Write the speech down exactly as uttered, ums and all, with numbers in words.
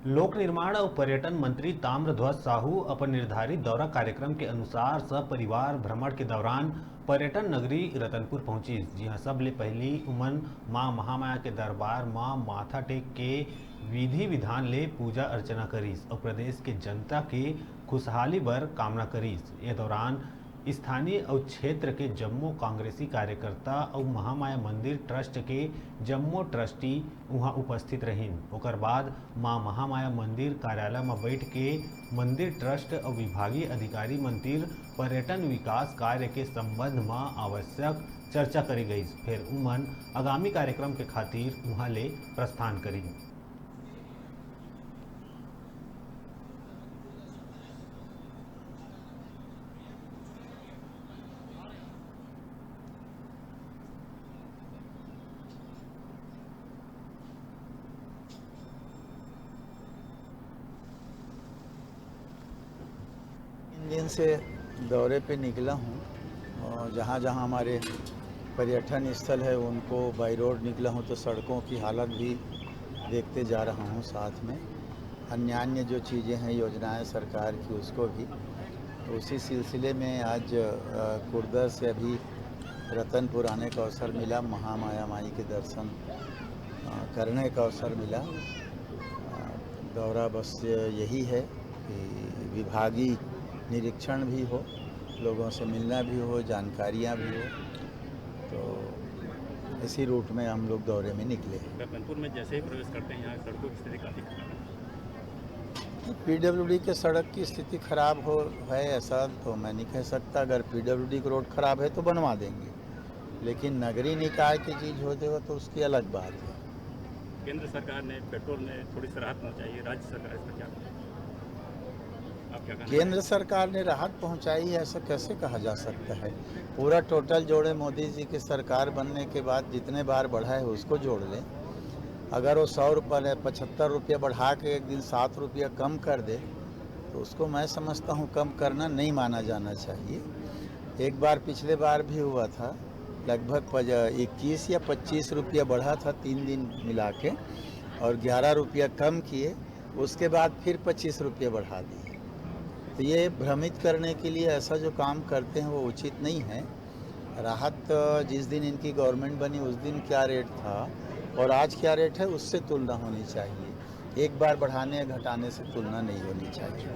लोक निर्माण अउ पर्यटन मंत्री ताम्रध्वज साहू अपन निर्धारित दौरा कार्यक्रम के अनुसार सपरिवार भ्रमण के दौरान पर्यटन नगरी रतनपुर पहुंचिस, जिहां सबले पहिली उमन मां महामाया के दरबार म माथा टेक के विधि विधान ले पूजा अर्चना करिस अउ प्रदेश के जनता के खुशहाली बर कामना करिस। ये दौरान स्थानीय अउ क्षेत्र के जम्मो कांग्रेसी कार्यकर्ता अउ महामाया मंदिर ट्रस्ट के जम्मो ट्रस्टी उहां उपस्थित रहिन। ओकर बाद मां महामाया मंदिर कार्यालय म बैठ के मंदिर ट्रस्ट अउ विभागीय अधिकारी मन तीर पर्यटन विकास कार्य के संबंध म आवश्यक चर्चा करे गईस। फेर उमन आगामी कार्यक्रम के खातिर उहां ले प्रस्थान करिन। तीन दिन से दौरे पे निकला हूँ और जहाँ जहाँ हमारे पर्यटन स्थल है उनको बाई रोड निकला हूँ, तो सड़कों की हालत भी देखते जा रहा हूँ, साथ में अन्य अन्य जो चीज़ें हैं, योजनाएं सरकार की, उसको भी। तो उसी सिलसिले में आज, अ, कुर्दर से अभी रतनपुर आने का अवसर मिला, महामाया माई के दर्शन, अ, करने का अवसर मिला। अ, दौरा बस यही है कि विभागीय निरीक्षण भी हो, लोगों से मिलना भी हो, जानकारियाँ भी हो, तो इसी रूट में हम लोग दौरे में निकले हैं। रतनपुर में जैसे ही प्रवेश करते हैं, यहाँ सड़कों की स्थिति काफ़ी खराब है। पीडब्ल्यूडी के सड़क की स्थिति खराब हो है, ऐसा तो मैं नहीं कह सकता। अगर पीडब्ल्यूडी की रोड खराब है तो बनवा देंगे, लेकिन नगरीय निकाय की चीज़ होते हो तो उसकी अलग बात है। केंद्र सरकार ने पेट्रोल में थोड़ी सी राहत पहुंचाई है, राज्य सरकार इस पर क्या, आप क्या कहना केंद्र सरकार ने राहत पहुंचाई है, ऐसा कैसे कहा जा सकता है? पूरा टोटल जोड़े, मोदी जी की सरकार बनने के बाद जितने बार बढ़ा है, उसको जोड़ लें। अगर वो सौ रुपये, पचहत्तर रुपये बढ़ा के एक दिन सात रुपया कम कर दे, तो उसको मैं समझता हूँ कम करना नहीं माना जाना चाहिए। एक बार पिछले बार भी हुआ था, लगभग पज-, इक्कीस या पच्चीस रुपया बढ़ा था तीन दिन मिला के, और ग्यारह रुपया कम किए, उसके बाद फिर पच्चीस रुपये बढ़ा दिए। तो ये भ्रमित करने के लिए ऐसा जो काम करते हैं, वो उचित नहीं है। राहत, अ, जिस दिन इनकी गवर्नमेंट बनी, उस दिन क्या रेट था और आज क्या रेट है, उससे तुलना होनी चाहिए। एक बार बढ़ाने या घटाने से तुलना नहीं होनी चाहिए।